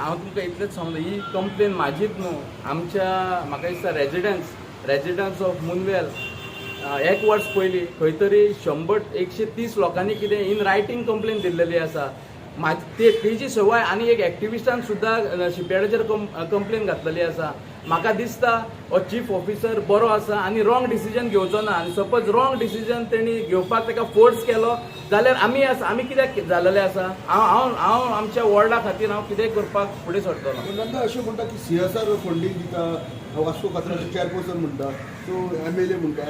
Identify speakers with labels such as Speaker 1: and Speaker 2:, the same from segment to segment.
Speaker 1: हांव तुमकां इतलेंच सांगता, ही कंप्लेन म्हाजीच न्हू, आमच्या म्हाका दिसता रेजिडन्स ऑफ मुनवेल एक वर्स पयलीं खंय तरी 100, 130 लोकांनी कितें इन रायटींग कंप्लेन दिल्लेली आसा. ते तेजी शिवाय आनी एक एक्टिविस्टान सुद्दां शिपयार्डाचेर कंप्लेन घातलेली आसा. म्हाका दिसता हो चीफ ऑफिसर बरो आसा आनी रॉंग डिसिजन घेवचो ना. आनी सपोज रॉंग डिसिजन तेणी घेवपाक ताका फोर्स केलो जाल्यार आमी आसा, आमी कित्याक जालेले आसा? हांव हांव हांव आमच्या वॉर्डा खातीर हांव कितेंय करपाक फुडें सरतलो.
Speaker 2: पूण नंदा अशें म्हणटा की सीएसआर फंडींग दिता वास्को खात्राचे चेअरपर्सन म्हणटा, सो एमएलए म्हणटा,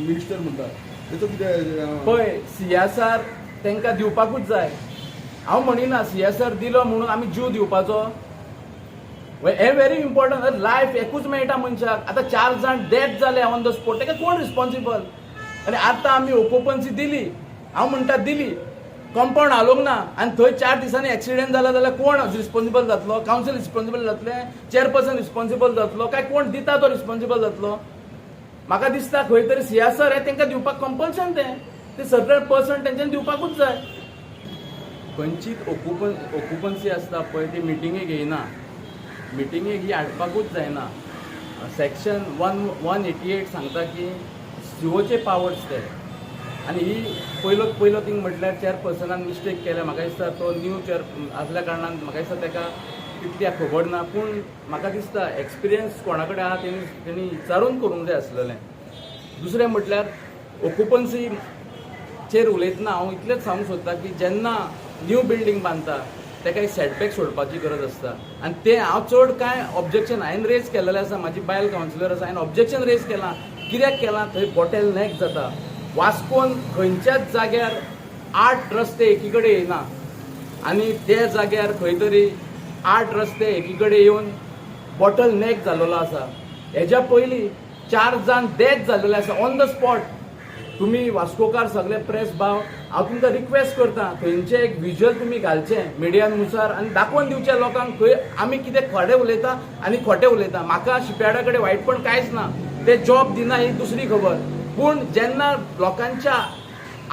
Speaker 2: मिनिस्टर म्हणटा, तेचो कितें?
Speaker 1: पळय, सीएसआर तांकां दिवपाकूच जाय. हांव म्हणिना सीएसआर दिलो म्हणून आमी जीव दिवपाचो. हें व्हेरी इम्पॉर्टंट. लायफ एकूच मेळटा मनशाक. आतां चार जाण डेथ जाले ऑन the spot, ताका कोण रिस्पॉन्सिबल? आनी आतां आमी ओकुपन्सी दिली, हांव म्हणटा दिली, कंपाऊंड हालोवंक ना आनी थंय 4 दिसांनी एक्सिडेंट जाला जाल्यार कोण रिस्पॉन्सिबल जातलो? कावन्सील रिस्पॉन्सिबल जातलें, चेअरपर्सन रिस्पॉन्सिबल जातलो, काय कोण दिता तो रिस्पॉन्सिबल जातलो? म्हाका दिसता खंय तरी सीएसआर हें तांकां दिवपाक कंपल्शन, तें ते सर्टन पर्सन तेंच्यांनी दिवपाकूच जाय. खंयचीच ओकुपन्सी आसता पळय, ती मिटिंगे घेयना. मिटिंगेक ही हाडपाकूच जायना. सेक्शन 1 188 सांगता की सीओचे पावर्स ते. आनी ही पयलो पयलो थिंग म्हटल्यार चेअरपर्सनान मिस्टेक केल्या. म्हाका दिसता तो न्यू चेअर आसल्या कारणान म्हाका दिसता ताका तितली खबर ना, पूण म्हाका दिसता एक्सपिरियन्स कोणा कडेन आहा तेणी तेणी विचारून करूंक जाय आसलेलें. दुसरें म्हटल्यार ओकुपन्सीचेर उलयतना हांव इतलेंच सांगूंक सोदता की जेन्ना न्यू बिल्डींग बांदता ताका एक सेटबॅक सोडपाची गरज आसता. आनी तें हांव चड कांय ऑब्जेक्शन हांवें रेज केलेलें आसा. म्हाजी बायल कावन्सिलर आसा. हांवें ऑब्जेक्शन रेज केलां. कित्याक केलां? थंय बॉटल नेक जाता. वास्कोन खंयच्याच जाग्यार आठ रस्ते एकी कडेन येयना आनी त्या जाग्यार खंय तरी आठ रस्ते एकी कडेन येवन बॉटल नेक जाल्लो आसा. हेज्या पयलीं चार जाण डेथ जाल्लेले आसा ऑन the spot. तुमी वास्कोकार सगळे प्रेस भाव, हांव तुमकां रिक्वेस्ट करता, थंयचें एक विज्युअल तुमी घालचें मिडियान मुखार आनी दाखोवन दिवचें लोकांक खंय आमी कितें खरें उलयता आनी खोटें उलयता. म्हाका शिपयार्डा कडेन वायटपण कांयच ना. ते जॉब दिना ही दुसरी खबर, पूण जेन्ना लोकांच्या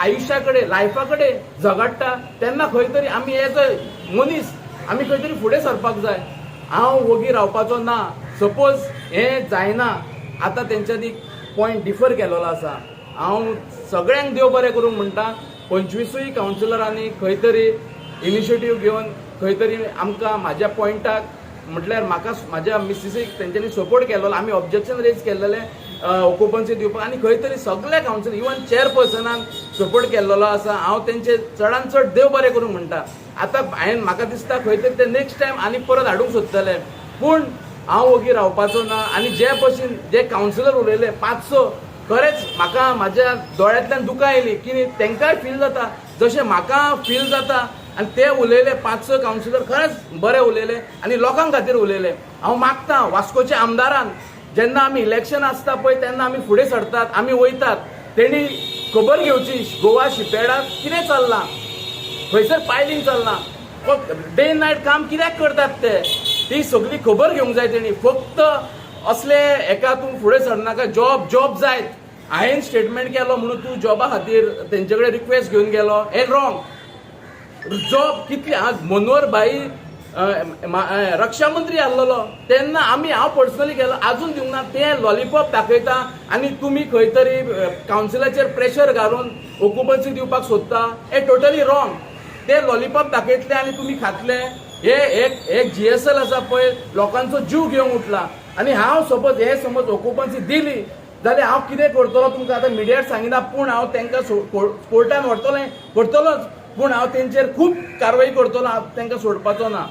Speaker 1: आयुश्या कडेन, लायफा कडेन झगडटा तेन्ना खंय तरी आमी एज अ मनीस आमी खंय तरी फुडें सरपाक जाय. हांव वोगी रावपाचो ना. सपोज हें जायना, आतां तेंच्यांनी पॉयंट डिफर केलेलो आसा. हांव सगळ्यांक देव बरें करूंक म्हणटा, 25सूय कावन्सिलरांनी खंय तरी इनिशिएटीव घेवन खंय तरी आमकां म्हाज्या पॉयंटाक, म्हटल्यार म्हाका, म्हाज्या मिसिसीक तेंच्यांनी सपोर्ट केल्लो. आमी ऑब्जेक्शन रेज केल्लेलें ओकुपन्सी दिवपाक आनी खंय तरी सगळे कावन्सिल, इवन चेअरपर्सनान सपोर्ट केल्लो आसा. हांव तेंचे चडान चड देव बरें करूंक म्हणटा. आतां हांवें म्हाका दिसता खंय तरी ते नेक्स्ट टायम आनी परत हाडूंक सोदतले, पूण हांव वोगी रावपाचो ना. आनी जे भशेन जे कावन्सिलर उलयले पांच स, खरेंच म्हाका म्हाज्या दोळ्यांतल्यान दुकां आयली की तांकांय फील जाता जशें म्हाका फील जाता. आनी ते उलयले पांच स कावन्सिलर, खरेंच बरे उलयले आनी लोकां खातीर उलयले. हांव मागता वास्कोच्या आमदारान, जेन्ना आमी इलेक्शन आसता पळय तेन्ना आमी फुडें सरतात, आमी वयतात, तेणी खबर घेवची गोवा शिपयार्डाक कितें चल्लां, खंयसर पायलींग चल्लां, डे नायट काम कित्याक करतात ते, ती सगळी खबर घेवंक जाय तेणी. फक्त असले एका तूं फुडें सरनाका, जॉब जॉब जायत. हांवें स्टेटमेंट केलो म्हणून तूं जॉबा खातीर तेंचे कडेन रिक्वेस्ट घेवन गेलो, हें रॉंग. जॉब कितले आज मनोहर भाई रक्षा मंत्री आसलेलो तेन्ना आमी, हांव पर्सनली गेलो, आजून दिवंक ना. ते लॉलीपॉप दाखयता आनी तुमी खंय तरी कावन्सिलाचेर प्रेशर घालून ओकुपन्सी दिवपाक सोदता, हे टोटली रॉंग. ते लॉलीपॉप दाखयतले आनी तुमी खातले. हे एक एक जीएसएल आसा पळय, लोकांचो जीव घेवंक उठला. आनी हांव सपोज हे समज ओकुपन्सी दिली जाल्यार हांव कितें करतलो तुमकां आतां मिडियार सांगिना, पूण हांव तांकां कोर्टान व्हरतलें, करतलोच, पूण हांव तेंचेर खूब कारवाई करतलो. हांव तांकां सोडपाचो ना.